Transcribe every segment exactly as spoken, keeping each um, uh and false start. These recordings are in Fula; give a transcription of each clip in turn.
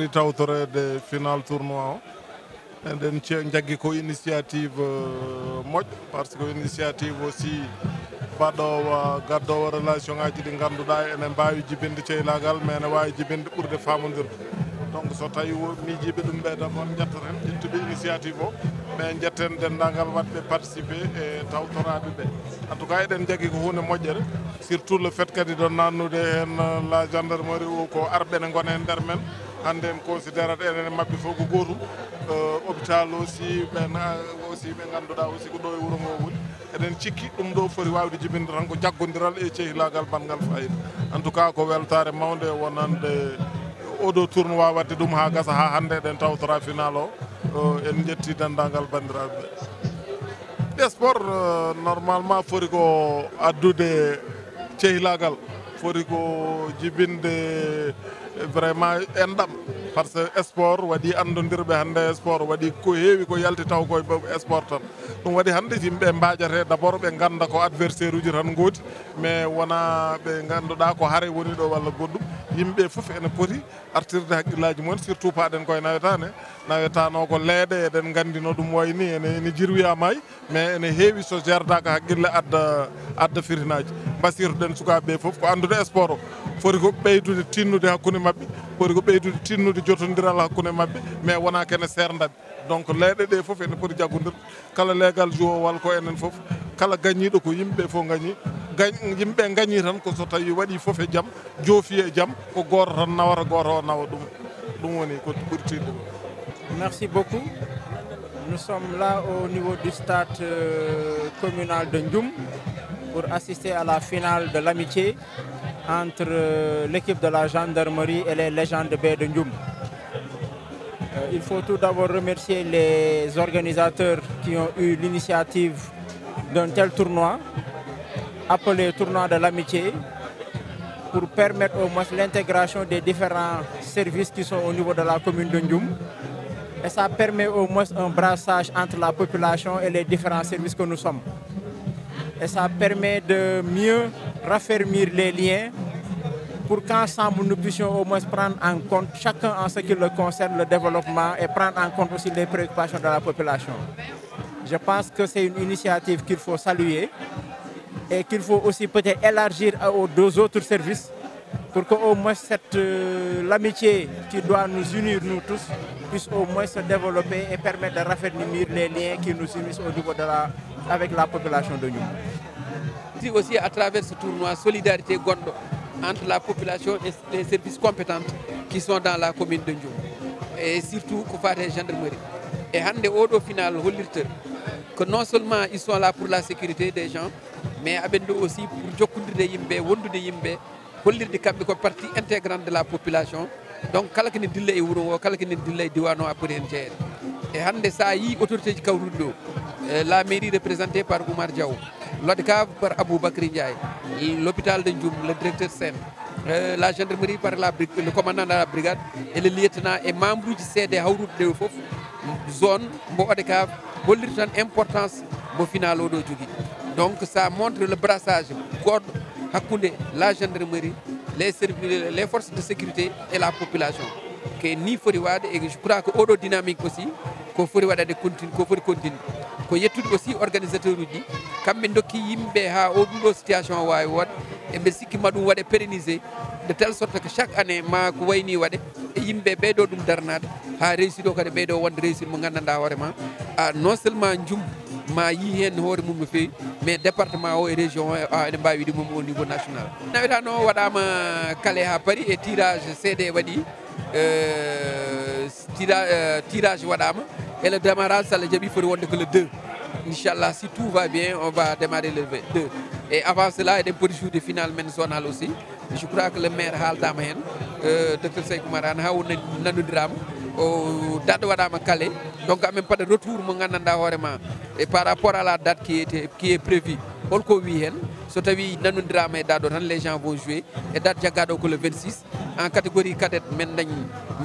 Tawtoreede final tournoi o, eɗen ce- jaggi ko initiative, euh, moƴƴo, parce que initiative aussi baɗoowo, gaddoowo relation ngaji ɗi ngannduɗaa ene mbaawi jibinde ceylaagal, mais ene waawi jibinde ɓurde faamondirde. Donc so tawi wo miijiiɓe ɗum ɓe d'abord njettaten ƴettuɓe initiative o, mais njetten denndaangal waɗɓe participer e tawtoraaɓe ɓe. En tout cas eɗen jaggi ko huunde moƴƴere, surtout le fait kadi ɗo nannude heen, euh, la gendarmerie o ko arɓe ne ngona e nder men. Hannde en considérata enen e maɓɓe fof ko gootum. Euh, hôpital aussi ɓen, euh, aussi ɓe ngannduɗaa aussi ko ɗo e wuro ngo woni. Eɗen cikki ɗum ɗo foti waawde jibinde tan ko jaggondiral e cehilaagal banngal fayida. En tout cas ko weltaare mawnde wonande oɗo tournoi waɗde ɗum haa gasa haa hannde eɗen tawtora final o. Euh, en njetti denndaangal banndiraaɓe ɓe. Sport, euh, normalement foti ko addude cehilaagal, foti ko jibinde vraiment enɗam, parce que sport waɗi anndondirɓe hannde, sport waɗi ko heewi ko yalti taw koye sport tan. Ɗum waɗi hannde yimɓe mbaajate d'abord ɓe ngannda ko adversaire uji tan ngoodi, mais wona ɓe ngannduɗaa ko hare woni ɗo walla goɗɗum. Yimɓe fof ene poti artirde hakkillaaji mum, surtout paaɗen koye nawetaane. Nawetaano ko leeɗe, eɗen nganndi no ɗum wayi ni, ene, ene jirwi haa maayi, mais ene heewi so gerdaaka hakkille adda, adda fitinaaji. Mbasiytoɗen sukaaɓe ɓe fof ko anndude sport o. Foti ko ɓeydude tinnude hakkunde maɓɓe, foti ko ɓeydude tinnude jotondiral hakkunde maɓɓe, mais wona kene seerndaɓe. Donc leeɗe ɗe fof ene poti jaggondirde. Kala leegal joueur walla ko enen fof, kala gañiiɗo ko yimɓe fof gañi. Gañ-, yimɓe gañi tan ko so tawi waɗi fof e jam, joofi e jam, ko gooto tan nawata, gooto o nawa ɗum. Ɗum woni ko ɓuri tiiɗde ko. Merci beaucoup. Nous sommes là au niveau du stade, euh, communal de Ndioum pour assister à la finale de l'amitié entre, euh, l'équipe de la gendarmerie et les légendes B de Ndioum. Euh, il faut tout d'abord remercier les organisateurs qui ont eu l'initiative d'un tel tournoi, appelé tournoi de l'amitié, pour permettre au moins l'intégration des différents services qui sont au niveau de la commune de Ndioum. Et ça permet au moins un brassage entre la population et les différents services que nous sommes. Et ça permet de mieux raffermir les liens pour qu'ensemble nous puissions au moins prendre en compte chacun en ce qui le concerne le développement et prendre en compte aussi les préoccupations de la population. Je pense que c'est une initiative qu'il faut saluer et qu'il faut aussi peut-être élargir à, aux deux autres services pour que au moins cette, euh, l'amitié qui doit nous unir, nous tous, puisse au moins se développer et permettre de raffermir les liens qui nous unissent au niveau de la, avec la population de Ndioum. Si aussi à travers ce tournoi, solidarité gonɗo entre la population et les services compétents qui sont dans la commune de Ndioum. Et surtout ko faati e gendarmerie. Et hannde oɗo final hollirta que non seulement ils sont là pour la sécurité des gens, mais aɓen ɗo aussi pour jokkondirde yimɓe, wondude yimɓe, hollirde kamɓe ko partie intégrante de la population. Donc kala kene dilla e wuro ngo, kala kene dilla e diwan o, a poti heen jeyeede. E hannde so a yii autorité ji kawruɗi ɗo, euh, la mairie représentée par Oumar Diaw, l'ODCAV par Aboubacry Ndiaye, l'hôpital de Ndioum, le directeur Sène, euh, la gendarmerie par la brig-, le commandant de la brigade et le lieutenant et membre uji C D hawruɗo ɗo fof, zone mbo ODCAV holliri tan importance mbo final oɗo jogii. Donc ça montre le brassage goɗɗo hakkunde la gendarmerie, les servi-, les forces de sécurité et la population. Ko nii foti waɗde, et je crois que oɗo dynamique aussi ko foti waɗade continu-, ko foti continue. Ko yettude aussi organisateur uji ɗi, kamɓe ndokki yimɓe haa o ɗum ɗo situation o waawi woɗ, eɓe sikki ma ɗum waɗe pérenniser de telle sorte que chaque année ma ko wayni waɗe, e yimɓe ɓeydo ɗum darnaade haa réussir o kadi ɓeydo wonde réussir mo nganndanɗaa hoore ma, a non seulement Ndioum ma yii heen hoore mum no feewi, mais département o e région o, a, eɗen mbaawi wiide mum au niveau national. Nawetaano waɗaama kale haa paari e tirage C D waɗi, euh, tira-, euh, tirage waɗaama et le démarrage, so Allah jaɓi, foti wonde ko le deux. Inchallah, si tout va bien, on va démarrer le deux. Et avant cela, eɗen poti jouer final men zonal aussi. Je crois que le maire haaldaama heen, euh, docteur Seykou Oumar Anne, haa o nan-, nanondiraama, o date waɗaama kale. Donc amen paada retour mo nganndanɗaa hoore ma, et par rapport à la date qui était, qui est prévue, holko o wii heen? So tawi nanondiraama e date o tan, les gens vont jouer. E date jaggaaɗo ko le vingt-six. En catégorie cadette men dañ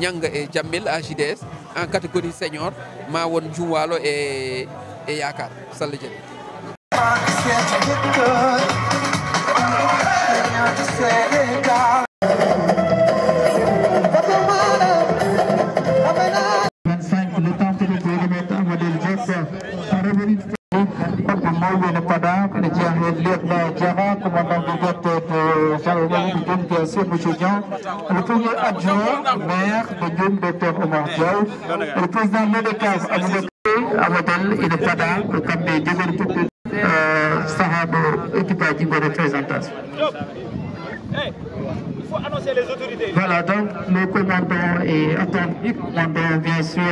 Ñanga e Jammel A J D S. En catégorie senior ma won Jum Waalo e, e Yaakaar, so Allah jaɓi. Lieutenant Diarra, commandant de brigade de gendarmerie de Djoum, bien sûr, monsieur Dian. Le premier adjoint, maire de Djoum, docteur Omar Diaw. Le président Lodekar, Aboubacar Amadel, il n'est pas là, au Campé, Djogory Popo, euh, Sahabo, équipage de représentation. Voilà, donc le commandant est attendu, commandant, bien sûr,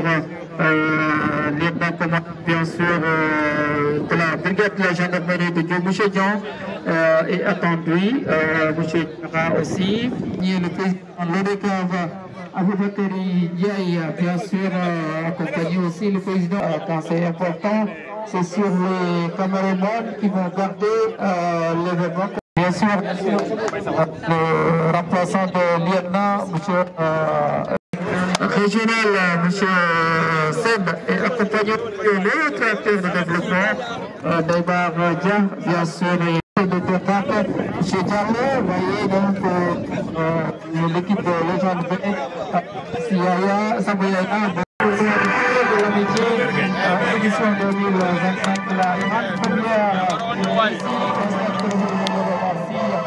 euh, lieutenant-commandant, bien sûr, euh, de la brigade de la gendarmerie de Dieu, monsieur Dian, euh, est attendu, euh, monsieur Diarra aussi. Il y a le président Lodekar, Aboubakari Ndiaye, bien sûr, euh, accompagné aussi le président. Euh, quand c'est important, c'est sur les caméramans qui vont garder, euh, l'événement. Bien sûr, le remplaçant de lieutenant, monsieur, euh, régional, euh, monsieur, euh, Seb, est accompagné de l'autre acteur de développement, euh, Daibar Dia, bien sûr, et de départ, monsieur Diallo, vous voyez, donc, euh, euh, l'équipe de Légende B, euh, Yaya, Sabo Yaya, de l'amitié, euh, édition deux mille vingt-cinq, la grande première, euh, ici, au centre de Romancy, euh,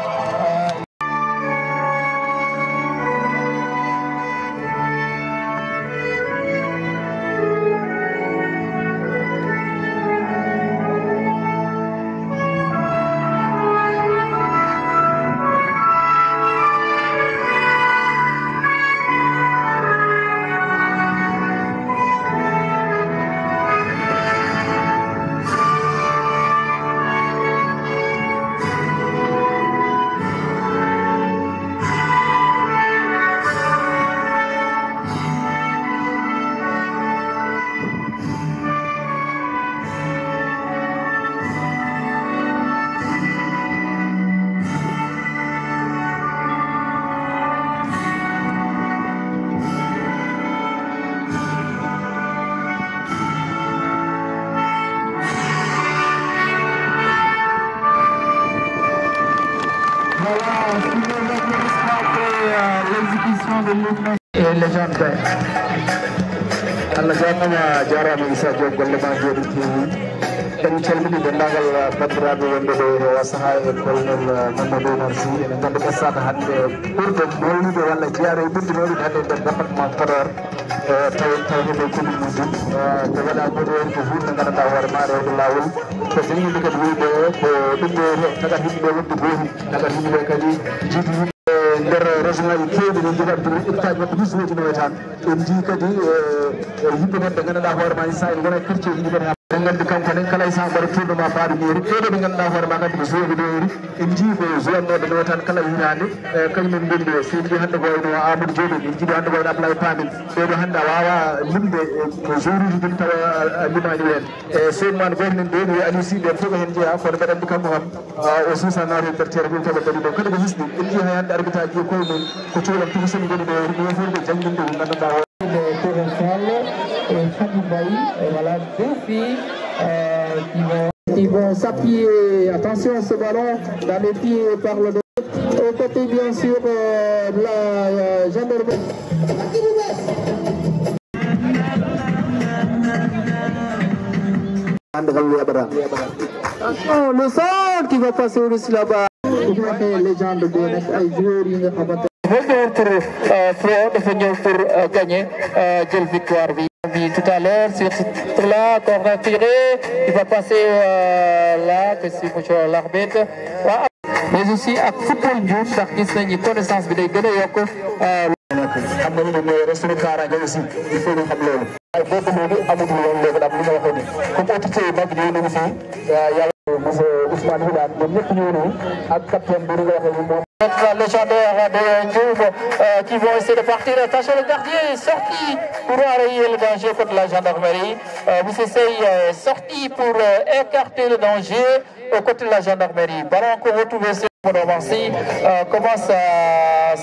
Voilà, sous les applaudissements après, euh, l'exécution de l'hymne et légende. Allah jarama, jarama Issa Diop, golle ma jooɗi peewi. En calmini denndaangal banndiraaɓe wonɓe ɗo e oo sahaa e colonel, eh, Mamadou Oumar Sy. Eɗen nganndi ɓe saaka hannde ɓurɗo mawnude walla jeyaade e ɓurdude mawnude hannde e nder département Podor. Eh, taw, taw heɓe commune Moussine. Eh, ko waɗa ɗo ɗo ko huunde nganndanɗaa hoore ma rewde laawol. Ko so yimɓe kadi wiyde ko ɗum ɗo tagat yimɓe wonde gootum. Tagat yimɓe kadi jiidi yimɓe nder région ngaji keewɗi, min njogaɗo ɗum hectare maɓɓe dix-huit no wiyata. En njii kadi, eh, eh, yimɓe men ɓe nganndanɗaa hoore ma, so en ngona e quartier ji ɗi kadi, eɗen nganndi kanko ne, kala e sahaa mbaɗa tournoi ma faaɗo mairie, ɓeeɗo ɓe nganndanɗaa hoore ma kadi ko joueur ɓe ɗo eri. En njii ko joueur no ɓe tan kala hitaande, eh, kañum en ngoni ɗo. So en njii hannde ko wayno Amadou Diop en, en njii ɗo hannde ko wayno Abdoulaye Pam en. Ɓeeɗo hannde a waawa limde, eh, ko joueuruuji ɗin tawa a, a limaani ɓeen. E Souleymane gooto men ɗo, ɗo Aliou Sy, ɓen fof ko heen jeyaa, kono mbeɗa anndi kanko kam, ah, o suusa naata e nder terrain, ɗum tawa dañi ɗo. Kadi ko hisni, en njii hay hannde arbitre aji koye mum, ko cukalon tokosel ngoni ɗo, ɗum fof ko jannginde ko nganndanɗaa hoore. De Touré Fall et Fadi Mbaye, et voilà deux filles, euh, qui vont, qui vont s'appuyer. Attention, ce ballon dans les pieds par le Au côté, bien sûr, euh, de la, euh, gendarmerie. Attention, le centre qui va passer au-dessus là-bas. Légende de Neuf ay joueurs yi nga xamante. Bonjour, euh, Pro dafa ñëw pour, euh, gagner, euh, jël victoire bi. Bi tout à l'heure sur ce là, corner tiré, il va passer, euh, là, que c'est monsieur l'arbitre. Waaw. Mais aussi ak football Ndioum, ndax gis nañu connaissance bi day gën a yokk, euh, xam nga ni ne mooy rek suñu kaaraange aussi, il faut ñu xam loolu. Ay boobu moo di amatul woon léegi, ndax li nga waxee ni comme autorité yi mag ñëw nañu fii, euh, yàlla monsieur Ousmane Wilane, ñoom ñëpp ñëw nañu ak capitaine bi, li nga waxee ni moom. Notre légendaire de Ndioum, euh, qui vont essayer de partir. Attention, le gardien est sorti pour enrayer le danger contre la gendarmerie. Euh, monsieur Sey, euh, sorti pour, euh, écarter le danger. Au côté de la gendarmerie, ballon encore retrouvé sur Mono Marcy, euh, commence à,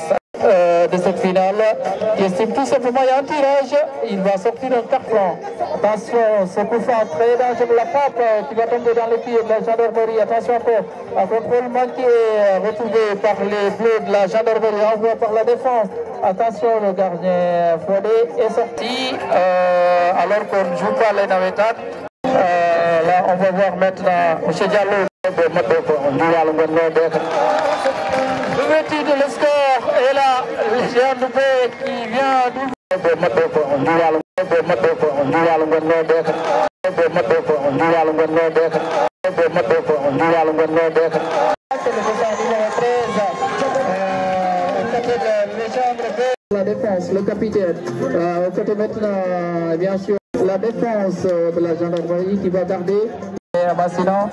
euh, de cette finale, qui estime tout simplement il y a un tirage, il va sortir un carton. Attention, ce coup franc très dangereux, la frappe, euh, qui va tomber dans le pied de la gendarmerie. Attention encore, un contrôle manqué, euh, retrouvé par les bleus de la gendarmerie, envoyé par la défense. Attention, le gardien Fodé est sorti, euh, alors qu'on ne joue pas les navétanes. Euh, là, on va voir maintenant monsieur Diallo. Ɓe maɓɓe ko ndiyalu ngonno ɓe ka. L'ouverture de le score et la légende B qui vient d'ouvrir. Ɓe maɓɓe ko ndiyalu, ɓe maɓɓe ko ndiyalu ngonno ɓe ka. Ɓe maɓɓe ko ndiyalu ngonno ɓe ka. Ɓe maɓɓe ko ndiyalu ngonno ɓe ka. C'est le dossard numéro treize, euh, au côté de légende B. La défense, le capitaine. Euh, au côté maintenant, bien sûr, la défense, euh, de la gendarmerie qui va garder. Amasino,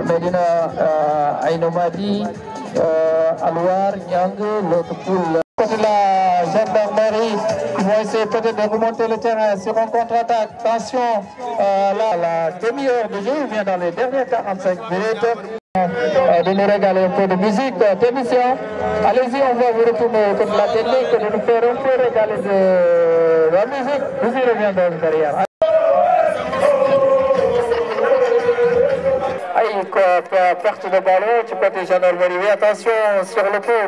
Medina, euh, Aïnoumadi, euh, Alouar, Niang, l'autre poule. Côté de la gendarmerie, ils vont essayer peut-être de remonter le terrain sur un contre-attaque. Attention, euh, là, la demi-heure de jeu, ou bien dans les dernières quarante-cinq minutes. Euh, de nous régaler un peu de musique. Euh, technicien, allez-y, on va vous retourner au côté de la technique, de nous faire un peu régaler de la musique. Nous y reviendrons derrière. Aïe, quoi, per-, perte de ballon du côté gendarmerie. Oui, attention sur le coup.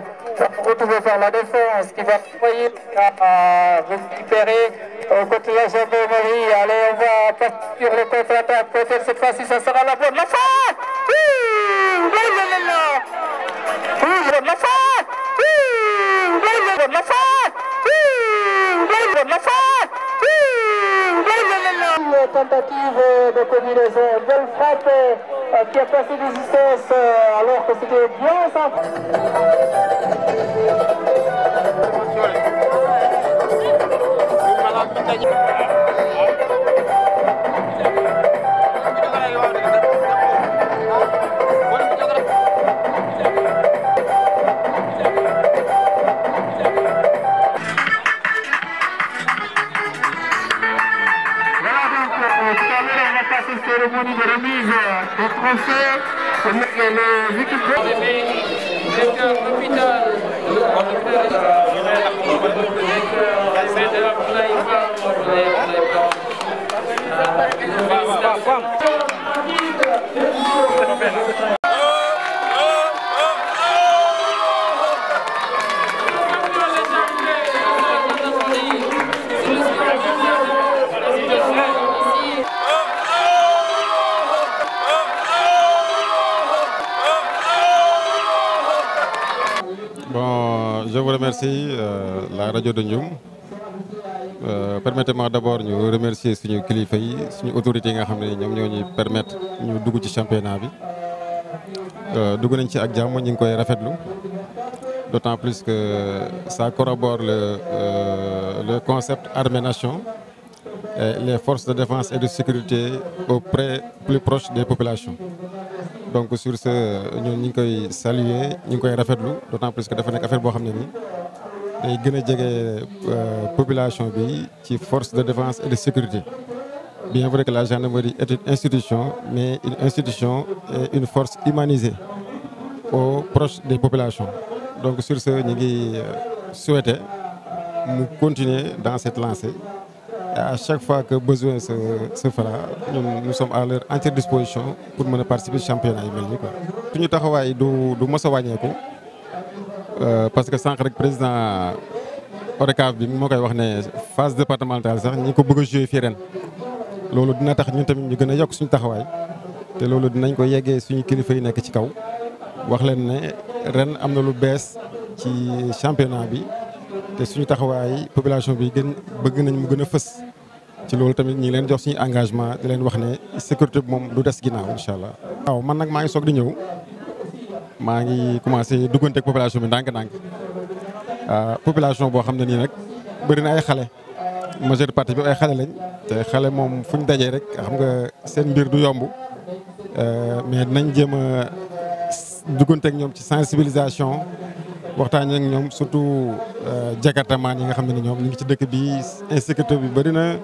Retrouvé par la défense qui va envoyer à récupérer au côté de la gendarmerie. Allez, on va partir sur le contre-attaque. Peut-être cette fois-ci, ça sera la bonne. La frappe ! Ouh, la, la, la. Ouh, la frappe ! Ouh, la, la, la. Ouh, la, la, la. Ouh, la, la, la. Tentative de combinaison, belle frappe, euh, qui a passé des distances, euh, alors que c'était bien ça. Voilà donc, euh, tout à l'heure, on va passer une cérémonie de remise, euh, des trophées. Le, le, les équipes. Bon, je vous remercie, euh, la radio de Ndioum. Euh, permettez-moi d'abord ñu remercier suñu kilifa yi, suñu autorités yi nga xam ne ñoom ñoo ñuy permettre ñu dugg ci championnat bi. Euh, dugg nañ ci ak jàmm, ñu ngi koy rafetlu, d'autant plus que ça corrobore le, euh, le concept armée-nation et les forces de défense et de sécurité au près, plus proche des populations. Donc sur ce, ñun ñu ngi koy saluer, ñu ngi koy rafetlu, d'autant plus que dafa nekk affaire boo xam ne nii day gën a jege, euh, population bi ci force de défense et de sécurité. Bien vrai que la gendarmerie est une institution, mais une institution et une force humanisée au proche des populations. Donc sur ce, ñu ngi, euh, souhaiter mu continuer dans cette lancée. Et à chaque fois que besoin se, se fera, nous, nous sommes à leur entière disposition pour mën a participer au championnat yu mel nii, quoi. Suñu taxawaay du, du mos a wàññeeku, euh, parce que sànq rek président ODCAV bi moo koy wax ne phase départementale sax ñi ko bëgg a jouer fii ren. Loolu dina tax ñun tamit ñu gën a yokk suñu taxawaay, te loolu dinañ ko yeggee suñu kilifa yi nekk ci kaw, wax leen ne ren am na lu bees ci championnat bi, te suñu taxawaay population bi gën bëgg nañ mu gën a fës. Ci loolu tamit ñi ngi leen jox suñu engagement, di leen wax ne sécurité bi moom du des ginnaaw, incha allah. Waaw, man nag maa ngi soog di ñëw, maa ngi commencé duggante ak population bi ndànk-ndànk. Ah, population boo xam ne nii nag bëri na ay xale, majeure partie bi ay xale lañ, te xale moom fu ñu dajee rek xam nga seen mbir du yomb. Euh, mais dinañ jéem a s-, duggante ak ñoom ci sensibilisation, waxtaan ak ñoom, surtout, euh, jakartamaan yi nga xam ne ni ñoom ñu ngi ci dëkk bi, insécurité bi bëri na,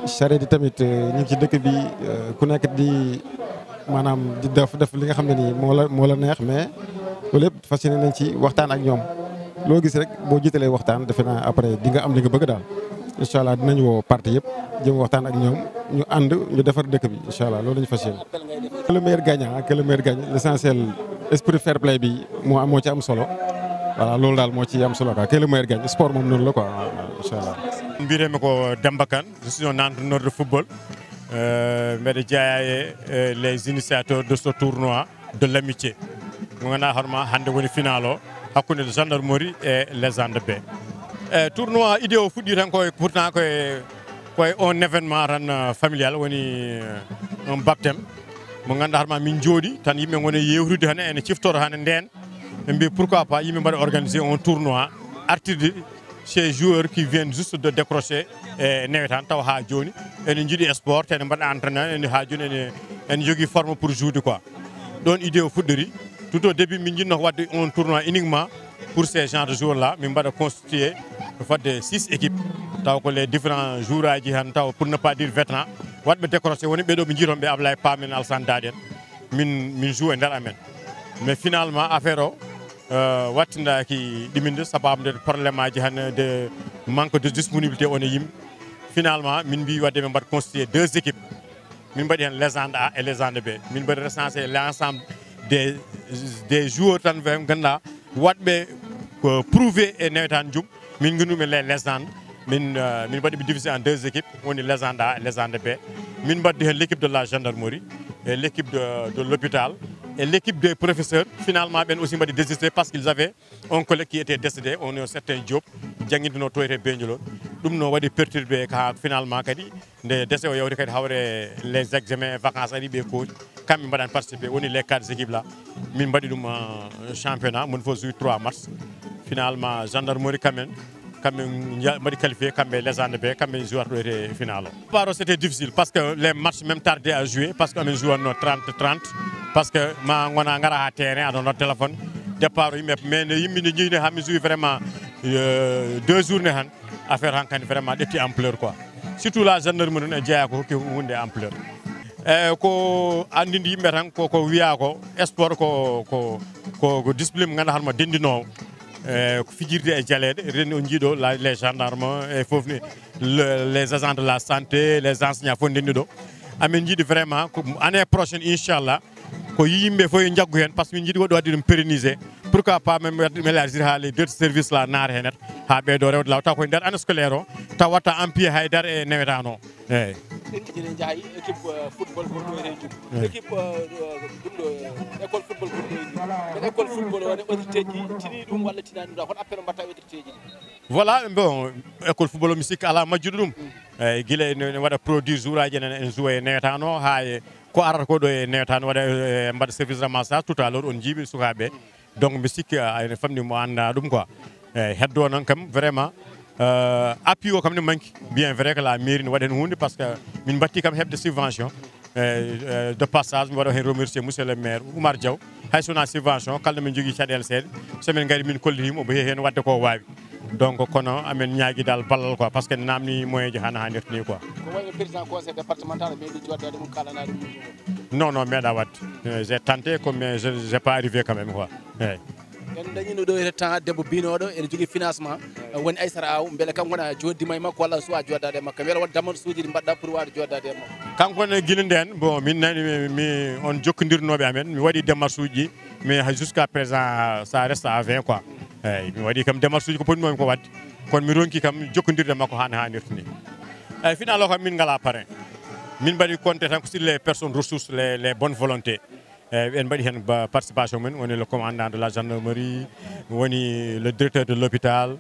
charrette yi tamit, euh, ñu ngi ci dëkk bi, euh, ku nekk di, maanaam, di def, def li nga xam ne nii moo la, moo la neex, mais loolu yëpp fas yéene nañ ci waxtaan ak ñoom. Loo gis rek, boo jiitalee waxtaan, defe naa après di nga am li nga bëgg daal. Incha allah dinañ woo parti yëpp, jëm waxtaan ak ñoom, ñu ànd, ñu defar dëkk bi, incha allah, loolu la ñu fas yéene. Que le meilleur gagne, ah, que le meilleur gagne. L'essentiel, esprit fair play bi moo am, moo ci am solo. Voilà, loolu daal moo ci am solo quoi. Que le meilleur gagne. Sport moom noonu la quoi, incha allah. Mbiyetee mi ko Demba Kane, je suis un entraîneur de football. Euh, mbeɗa jeyaa e, euh, les initiateurs de ce tournoi. de l'amitié. Mo ganduɗa hoorema hande woni final o hakkunde gendarmerie e légende B. E tournoi idée o fuɗɗi tan koye pourtant koye koye un événement tan euh, familial woni euh, un baptême. Mo ganduɗa hoorema min jooɗi tan yimɓe gone yewtude tan ene ciftoro tan nden ɓe mbi pourquoi pas yimɓe mbaɗa organisé un tournoi artirde ces joueurs qui viennent juste de décrocher e newetan taw ha joni ene jiiɗi sport ene mbaɗa entraînement ene ha joni ene ene jogui forme pour jouer quoi. Ɗon idée o fuɗɗori. Tout au début min jinno ko wadde un tournoi uniquement pour ces genres de joueurs là min mbaɗa constitué fodde six équipes taw ko les différents joueurs aji han taw pour ne pas dire vétéran wadɓe décroché woni ɓeɗo ɓe jiiton ɓe Ablaye Pamen Alsane Daden. Min min joue e nder amen mais finalement affaire o euh, wattindaki ɗiminde sababude problème aji hande de manque de disponibilité on e yimɓe. Finalement min mbi wadde min mbaɗa constitué deux équipes. Min mbaɗi hen légende A et légende B. Min mbaɗi recensé l'ensemble des des joueurs tan ɓe ganduɗa waɗɓe ko prouvé e nawetan jum. Min goni ɗum e les légendes. Min euh, min mbaɗi ɓe divisé en deux équipes woni légende A et légende B. Min mbaɗdi hen l'équipe de la gendarmerie et l'équipe de, de l'hôpital et l'équipe des professeurs. Finalement ɓen aussi mbaɗi désisté parce qu'ils avaient un collègue qui était décédé on certain Diop jangguintuno toyte Benjolon. Ɗum no waɗi perturbé ka finalement kadi nde décès o yawti kadi hawre les examens et vacances ari ɓe kooci kamɓe mbaɗani participé woni les quatre équipes là. Min mbaɗi ɗum euh, championnat mon fof joui trois matchs. Finalement gendarmerie quand même kamɓe mbaɗi qualifié kamɓe légende B kamɓe joueur ɗo e final o. Départ o c'était difficile parce que les matchs même tardé à jouer parce que amin jouanno trente trente parce que ma gona gara ha terrain aɗa no téléphone. Départ o yimɓe mais nde yimɓe nde jiini hami joui vraiment euh, deux journée han affaire han kadi vraiment ƴetti ampleur quoi. Surtout la gendarmerie ne jeeya ko hokki hunde ampleur. E ko andinde yimɓe tan koko wiya ko sport ko ko ko discipline mo ganduɗa hoorema dendinowo e ko fijirde e jaleɗe reni o jiiɗo les gendarmes e foof ni les agents de la santé les enseignants fof dendiɗo. Amin jiiɗi vraiment ko année prochaine inchallah ko yimɓe fof yo jaggu hen parce que min jiiɗi woɗɗo wadde ɗum pérennisé. Pourquoi pas même wadde ɗum élargir ha les deux services là naata hen ha ɓeydo rewde law taw koye nder année scolaire o taw watta empié haydara e newetano. Eyyi. En jogii jaaha équipe euh, football ko ɗo e jum. Équipe euh, ɗum ɗo euh, école football ko ɗo e jum. École football o ne autorité ji tini ɗum walla tinani ɗum kono appel mbatta autorité ji. Voilà bon école football mi sikki ala majjuɗo ɗum. Eyyi gila ene waɗa produit jour aji enen en joue e newetano ha e ko arata ko ɗo e newetano waɗa e mbaɗa service ramassage tout à l'heure on jiiɓi sukaɓe. Donc mi sikki ene famɗi mo anda ɗum quoi. Eyyi heddo noon kam vraiment euh, appui o kam ne manque bien vrai que la mairie ne waɗa hen hunde parce que min batti kam heɓde subvention. Eyyi de passage mi waɗa hen remercier monsieur le maire Oumar Diaw. Hay sona subvention kala min jogui caɗele seeɗa somin gari min kollitima omo heewi hen wadde ko wawi. Donc kono amin ñaagui dal ballal quoi parce que namni moyen ji hana hanirta ni quoi. Ko wayno président conseil départemental meeɗi joddade mum kalana ɗum. Non non meeɗa wadde. J'ai tenté comme mais je n'ai pas arrivé quand même quoi. Eyyi. En dañino ɗo e temps debbo binoɗo ene jogui financement woni Aissata Aw beele kanko wona joddima e makko walla suwa joddade e makko kam wela won démarche uji ɗi mbaɗɗa pour wawde joddade e makko. Kanko ne guila nden bon min nani mi on jokkodirnoɓe amen mi waɗi démarche uji mais jusqu'à présent ça reste à vingt quoi. Eyyi mi waɗi kam démarche uji ko ponnomi ko wadde kono mi ronki kam jokkodirde makko han hanirta ni. Eyyi final o kam min ngala parrain. Min mbaɗi compté tan ko sur les personnes ressources les les bonnes volontés. Eyyi en mbaɗi hen participation men woni le commandant de la gendarmerie woni le directeur de l'hôpital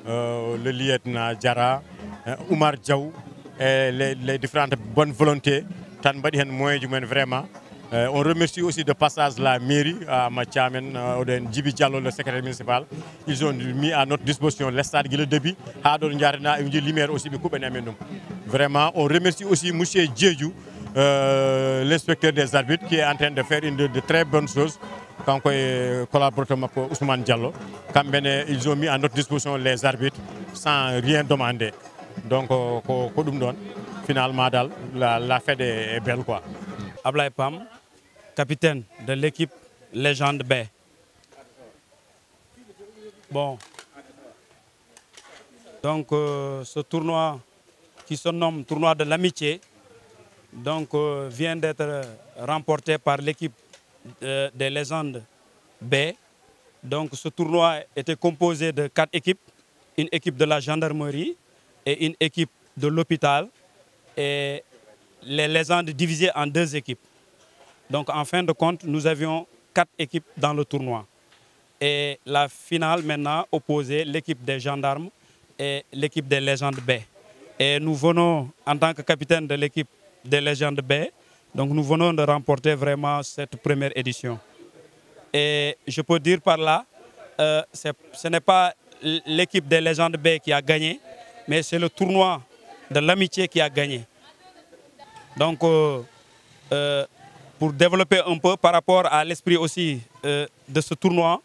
euh, le lieutenant Diarra euh, Oumar Diaw et les, les différentes bonnes volontés tan mbaɗi hen moyen ji mumen vraiment. Euh, on remercie aussi de passage la mairie à Mathiamen euh, oɗen Djibi Diallo le secrétaire municipal. Ils ont mis à notre disposition l'estade guila début ha ɗo jatana e ji lumière aussi ɓe kuɓɓani amen ɗum. Vraiment on remercie aussi monsieur Diédiou euh, l'inspecteur des arbitres qui est en train de faire une de, de très bonnes choses. Kanko e collaborateur makko Ousmane Diallo kamɓene ils ont mis à notre disposition les arbitres sans rien demander. Donc ko ko ɗum ɗon finalement dal la, la fête est belle quoi. Ablaye Pam, capitaine de l'équipe Légende B. Bon. Donc euh, ce tournoi qui se nomme tournoi de l'amitié donc euh, vient d'être remporté par l'équipe euh, des Légendes B. Donc ce tournoi était composé de quatre équipes, une équipe de la gendarmerie et une équipe de l'hôpital et les Légendes divisées en deux équipes. Donc en fin de compte nous avions quatre équipes dans le tournoi. Et la finale maintenant opposait l'équipe des gendarmes et l'équipe des légendes B. Et nous venons, en tant que capitaine de l'équipe des légendes B, donc nous venons de remporter vraiment cette première édition. Et je peux dire par là, euh, c'est- ce n'est pas l'équipe des légendes B qui a gagné, mais c'est le tournoi de l'amitié qui a gagné. Donc, euh, euh, pour développer un peu par rapport à l'esprit aussi euh, de ce tournoi,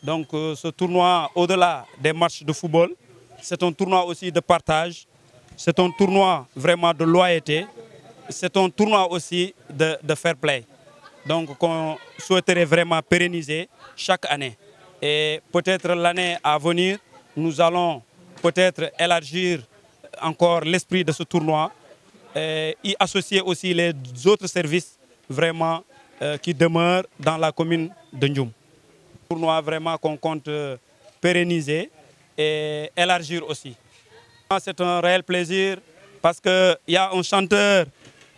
donc euh, ce tournoi, au-delà des matchs de football, c'est un tournoi aussi de partage, c'est un tournoi vraiment de loyauté, c'est un tournoi aussi de, de fair play. Donc, qu'on souhaiterait vraiment pérenniser chaque année. Et peut-être l'année à venir, nous allons peut-être élargir encore l'esprit de ce tournoi et y associer aussi les autres services vraiment euh, qui demeurent dans la commune de Ndioum. Tournoi vraiment qu'on compte euh, pérenniser et élargir aussi. C'est un réel plaisir parce qu'il y a un chanteur,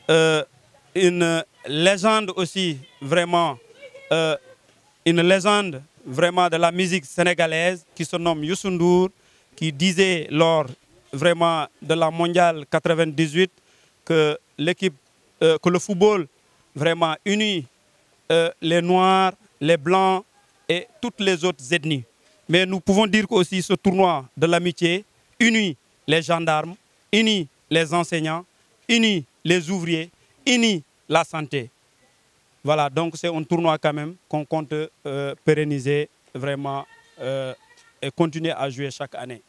euh, une légende aussi, vraiment, euh, une légende vraiment de la musique sénégalaise qui se nomme Youssou N'Dour, qui disait lors vraiment de la mondiale quatre-vingt-dix-huit que l'équipe, euh, que le football vraiment unit euh, les Noirs, les Blancs et toutes les autres ethnies. Mais nous pouvons dire qu'aussi ce tournoi de l'amitié unit les gendarmes, unit les enseignants, unit les ouvriers, unit la santé. Voilà, donc c'est un tournoi quand même qu'on compte euh, pérenniser vraiment euh, et continuer à jouer chaque année.